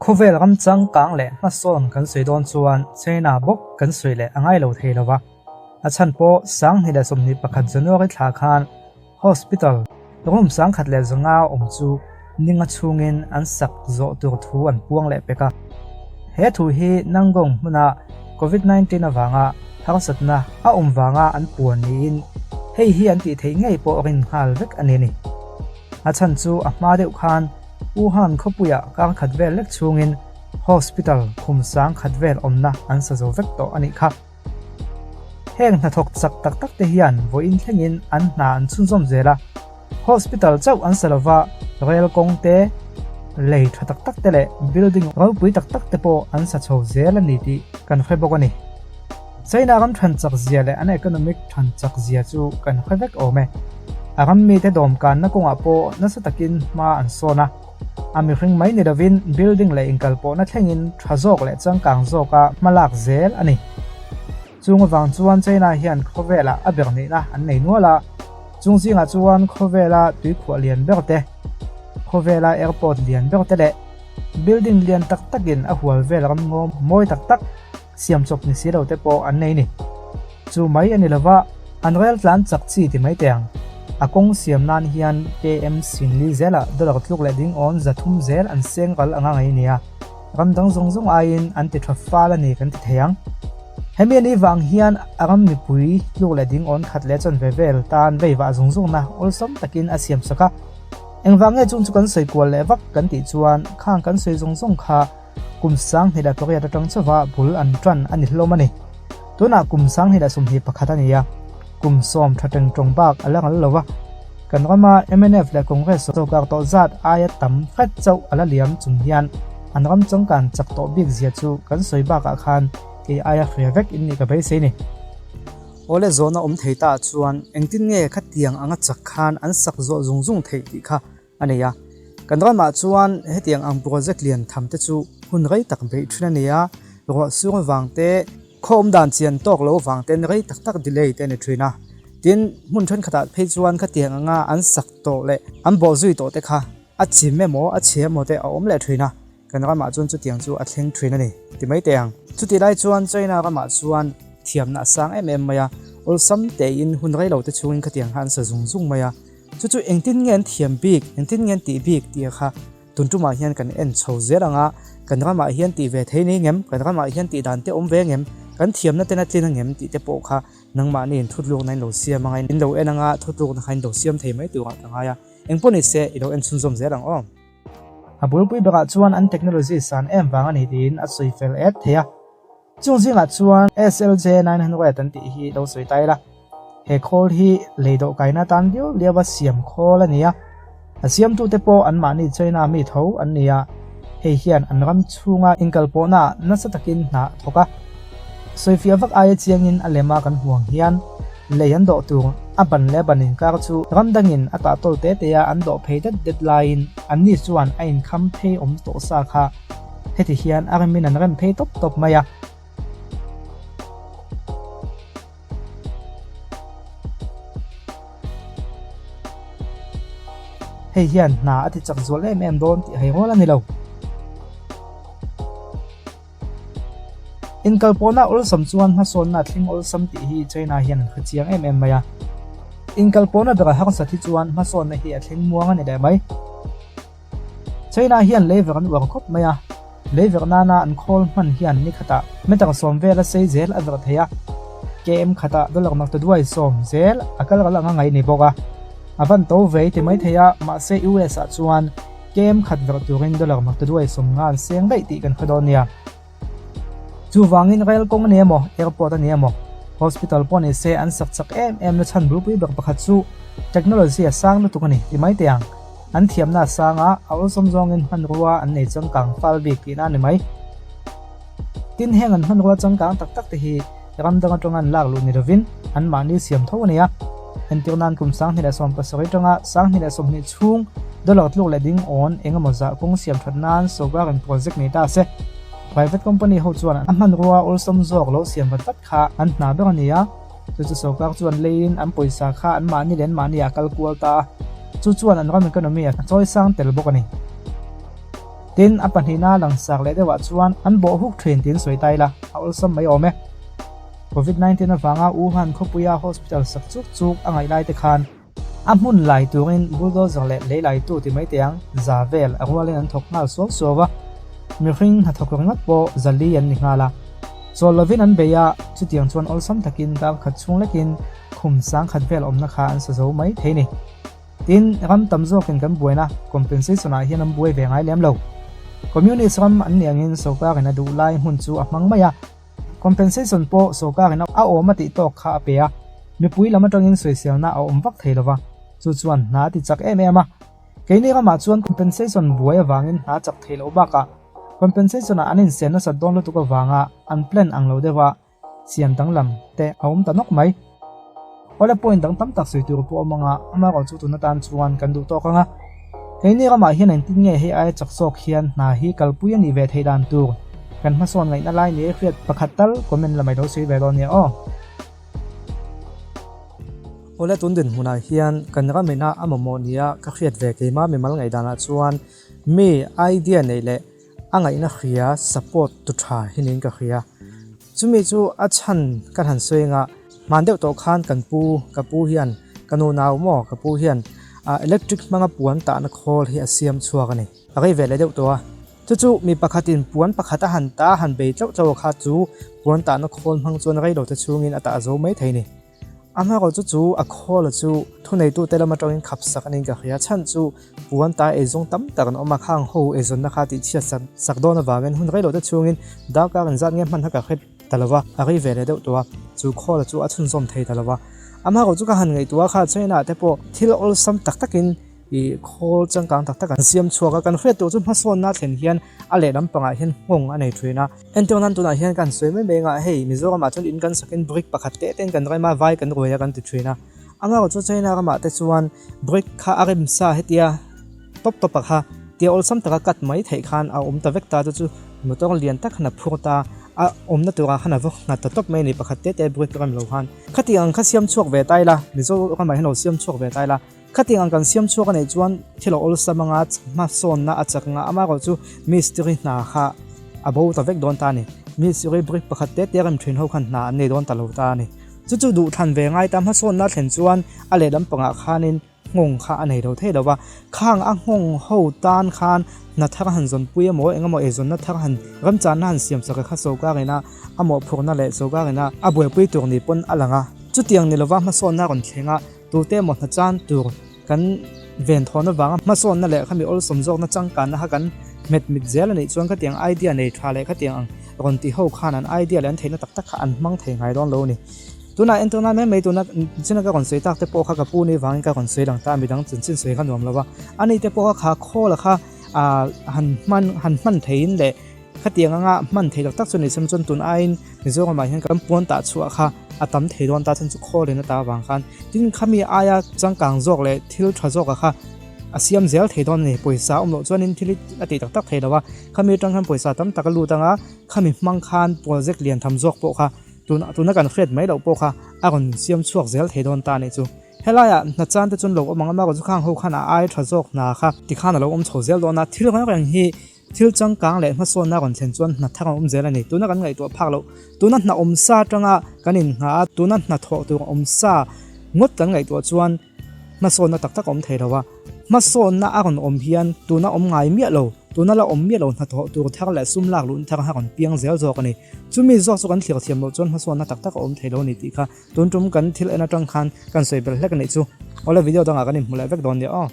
Khawvel ram changkang leh hmasawn kan sawi dawn chuan China bawk kan sawi leh a ngai lo thei lo va. A chhan pawh 2021 January thla khan Hospital room 1100 awm chu ninga chhungin an sak zawh tur thu an puang leh pek a. He thu hi Nangong hmuna Covid 19 avanga harsatna a awm vanga an puan niin hei hi an tih theih ngei pawh rin nghal vek a ni a ni. A chhan chu a hma deuh khan Wuhan khawpuiah kar khat vel lek chhungin hospital khum 1000 vel awmna an sa zo vek tawh a nih kha. Heng hnathawk chak tak tak te hian vawiin thlengin an hna an chhunzawm zel a, hospital chauh an sa lova rel kawng te, lei tha tak tak te leh building ropui tak tak te pawh an sa chho zel a ni tih kan hre bawk a ni. China ram than chak zia leh an economic than chak zia chu kan hre vek awm e. A ram mite dawmkanna kawngah pawh nasa takin hma an sawn a. A mihring mai ni lovin building leh inkalpawhna thlengin tha zawk leh changkang zawka hma lak zel a ni. Chung avang chuan China hian khawvelah a ber nihna an nei nual a, chung zingah chuan khawvela tuikhuah lian ber te, khawvela airport lian ber te leh building lian tak takin a hual vel ramngaw mawi tak tak siam chawp ni si lo te pawh an nei ni. Chu mai a ni lova, an rel tlan chak chi ti mai teh ang. A kawng siam nan hian KM Singli zelah dollar tluk leh ding awn 300 zel an seng ral anga ngaih a ni a, ram dang zawng zawng aiin an ti tha fal a ni kan ti thei ang. Hemi a nih vang hian a ram mipui tluk leh ding awn khat leh chawn ve vel tan vei vah zung zungna awlsam takin a siam sak a. Engvang nge chung chu kan sawi kual leh vak kan tih chuan khang kan sawi zawng zawng kha Kum 2008 atang chauha bul an tan a ni hlawm a ni. Tunah kum 2021 a ni a, kum sawm tha teng tawng bak a la ngal lo va. Kan rama mnf leh Congress sawrkar tawh zat aia tam hret chauh a la liam chung hian an ram changkan chak tawh bik zia chu kan sawi bakah khan kei aia hria vek in nih ka beisei ni. Awle zawhna awm thei ta chuan engtin nge khatiang anga chak khan an sak zawh zung zung theih tih kha a nei a. Kan ramah chuan hetiang ang project lian tham te chu hun rei tak beih thin a ni a, ruah sung avang te, khaw awm dan chian tawk lo avang ten rei tak tak delay te a ni thin a. Tin, hmun thenkhatah phei chuan khatiang anga an sak tawh leh an bawh zui tawh te kha a chim emaw a chhe emaw te a awm leh thin a, kan ramah chuan chutiang chu a thleng thin a ni ti mai teh ang. Chutih lai chuan China ramah chuan thiamna a sang em em mai a, awlsam tein hun rei lo te chhungin khatiang kha an sa zung zung mai a. Chu chu engtin nge an thiam bik, engtin nge an tih bik tih kha tun tumah hian kan en chho zel ang a, kan ramah hian tih ve thei ni ngem, kan ramah hian tih dan te awm ve ngem, kan thiamna ten a tlin a ngem tih te pawh kha nangmahni in thutlukna in lo siam anga in lo en anga thutlukna kha in lo siam thei mai turah ka ngai a, engpawh ni se i lo en chhunzawm zel ang aw. A bulpui berah chuan an technology san em vang a ni tiin a sawi fel et thei a. Chung zingah chuan SLJ 900 an tih hi lo sawi ta ila, he khawl hi lei dawhkaina atan liau liau a siam khawl a ni a, a siamtute pawh anmahni China mi tho an ni a, hei hian an ram chhunga inkalpawhnaah nasa takin hna a thawk a. Sawifiah vak aia chiangin a lema kan hmuh ang hian lei an dawh tur a ban leh ban inkar chu ram dangin a tahtawl te te a an dawh phei det det laiin anni chuan a inkham phei awm tawh sa kha Heti hian a remin an rem phei tawp tawp mai a. Hei hian hna a ti chak zual em em dawn tih hai rual a ni lo. Inkalpawhna awlsam chuan hmasawnna a thleng awlsam tih hi China hian an hre chiang em em mai a. Inkalpawhna bera harsat hi chuan hmasawnna hi a thleng muang a ni leh mai. China hian leiverh an uar khawp mai a, leiverh nana an khawl hman hian ni khatah meter 10 vel a sei zel a verh thei a, KM khatah dollar makta duai 10 zel a kal ral anga ngaih ni bawk a, a van to vei ti mai thei a, mahse US ah chuan KM khat verh turin dollar makta duai 50 an seng daih tih kan hre dawn nia. Chuvangin rail kawng a ni emaw, airport a ni emaw, hospital pawh ni se an sak chak em em na chhan bulpui ber pakhat chu technology a sang lutuk a ni ti mai teh ang. An thiamna a sang a, a awlsawm zawngin hmanrua an nei changkang fal bik tihna a ni mai. Tin, heng an hmanrua changkang tak tak te hi ram dang atanga an lak luh ni lovin anmahni siam tho a ni a. Entir nan kum 2017 atanga 2020 chhung dollar tluk leh ding awn eng emaw zah kawng siam that nan sorkarin project nei ta se. Private company ho chuan a hmanrua awlsawm zawk lo siam vat vat kha an hna ber a ni a, chu chu sorkar chuan leiin an pawisa kha anmahni leh anmahni ah kal kual ta a, chu chuan an ram economy a chawi sang tel bawk a ni. Tin, a pahnihna langsar leh deuhah chuan an bawh huk thin tiin sawi ta ila, a awlsam mai awm e. Covid 19 avanga Wuhan khawpuia hospital sak chuk chuk a ngaih lai te khan a hmun lai turin bulldozer leh lei laitu ti mai teh ang za vel a rualin an thawk nghal suau suau a, mihring hnathawk ringawt pawh zali an ni nghal a. Chawl lovin an bei a, chutiang chuan awlsam takin dar khat chhung lekin khum sangkhat vel awmna kha an sa zo mai thei ni. Tin, ram tam zawkin kan buaina compensation ah hian an buai ve ngai lem lo. Communist ram an nih angin sorkarin a duh lai hmun chu a hmang mai a, compensation pawh sorkarin a awm a tih tawk kha a pe a, mipui lam atangin sawiselna a awm vak thei lova, chu chuan hna a ti chak em em a. Keini ramah chuan compensation buai avangin hna chak thei loh bakah compensation ah an insen nasat dawn lutuk avanga an plan ang lo deuh a, Siam danglam te a awm ta nawk mai. Awle point dang tam tak sawi tur pawh awm anga amaherawh chu tun atan chuan kan duh tawk anga. Keini ramah hian engtin nge hei aia chak zawk hian hna hi kalpui a nih ve theih dan tur kan hmasawn ngaihna lai ni hriat pakhat tal comment lamah i lo sawi ve dawn nia aw. Awle tun dinhmunah hian kan ram ina a mamawh nia ka hriat ve keimah mimal ngaihdanah chuan mi idea neih leh A ngaihna hria support tu tha hi niin ka hria. Chumi chu a chhan kan han sawi anga hman deuh tawh khan kan pu ka pu hian ka nu nau maw ka pu hian ah electric hmanga puan tahna khawl hi a siam chhuak a ni. A rei ve leh deuh tawh a. Chu chu mi pakhatin puan pakhat a han ta a han bei tlauh tlauh a kha chu puan tahna khawl hmang chuan rei lo te chhungin a tah zo mai thei a ni. A hmarawh chu chu a khawla chu thuneitute lam atangin khap sak a niin ka hria. Chhan chu puan ta eizawng tam tak an awm a, khang ho eizawnna kha tihchhiat sak sak dawn avangin hun rei lote chhungin darkar inzat nge hman kha ka hre ta lo va, a rei ve leh deuh tawh a, chu khawla chu a chhunzawm thei ta lo va. A hmarawh chu ka han ngaihtuah a, kha China te pawh thil awlsam tak takin Ih khawl changkang tak tak an siam chhuak a, kan hriat tur chu hmasawnna thlen hian a lehlam pangah hian nghawng a nei thin a. Entir nan tunah hian kan sawi mai mai anga hei Mizoram ah chuan in kan sakin brick pakhat teh ten kan rem a, vai kan ruai a kan ti thin a. Amaherawh chu China ramah te chuan brick kha a rem sa hetia tawp tawp a kha tia awlsam taka cut mai theih khan a awm ta vek ta chu chu motor lian tak khan a phur ta a awmna turah khan a va nghat ta tawp mai a ni pakhat teh teh brick rem lo khan. Khatiang ang kha siam chhuak ve ta ila Mizoramah hian lo siam chhuak ve ta ila. Khatiang ang kan siam chhuak a neih chuan thil a awlsam anga hmasawnna a chak anga amaherawh chu mistiri hna kha a bo ta vek dawn ta a ni. Mistiri brick pakhat te te rem thin ho khan hna an nei dawn ta lo ta a ni. Chu chu duhthlan ve ngai ta hmasawnna thlen chuan a lehlam pangah khanin nghawng kha a nei lo thei lo va. Khang a nghawng ho tan khan hna thar han zawnpui emaw engemaw eizawnna thar han remchanna han siam sak kha sawrkar ina a mawhphurhna leh sawrkar ina a buaipui tur ni pawn a lang a. Chutiang ni lova hmasawnna rawn thleng a. Tute emaw hna chan tur kan ven thawn avanga hmasawnna leh khami awlsawm zawkna changkanna kha kan hmet mit zel a nih chuan khatiang idea nei tha leh khatiang ang rawn ti ho khan an idea leh an theihna tak tak kha an hmang thei ngai dawn lo a ni. Tunah entir nan mai mai tuna china ka rawn sawi tak te pawh kha ka pu ni vangin ka rawn sawi lang ta a, midang chanchin sawi kha nuam lo va, ani te pawh kha kha khawla kha ah han hman han hman theiin leh Khatiang anga hman thei tak tak chu ni sem chuan tun aiin Mizoramah hian kan puan tah chhuah kha a tam thei dawn ta chhan chu khawlin a ta avang khan tin khami aia changkang zawk leh thil tha zawka kha a siam zel thei dawn a ni. Pawisa awm loh chuanin thil hi a tih tak tak thei lo a, khami atang khan pawisa tam tak a lut anga khami hmang khan project lian tham zawk pawh kha tun tuna kan hriat mai loh pawh kha a rawn siam chhuak zel thei dawn ta a nih chu. Helaiah hna chan te chuan lo awm ang a, amaherawhchu khang ho khan a ai tha zawk hna kha tikhan a lo awm chho zel dawn a, thil reng reng hi Thil changkang leh hmasawnna rawn thlen chuan hna thar a awm zel a ni. Tuna kan ngaihtuah phak loh, tuna hna awm sa atanga kan innghah a, tuna hna thawh tur awm sa ngawt kan ngaihtuah chuan hmasawnna tak tak a awm thei lo a. Hmasawnna a rawn awm hian tuna awm ngai miah lo, tuna la awm miah lo hna thawh tur thar leh sum lak luhna thar a rawn piang zel zawk a ni. Chumi zawk chu kan thlir thiam loh chuan hmasawnna tak tak a awm thei lo a ni tih kha tun tum kan thil en atang khan kan sawi belh hlek a nih chu. Awle video dangah kan inhmu leh vek dawn nia aw.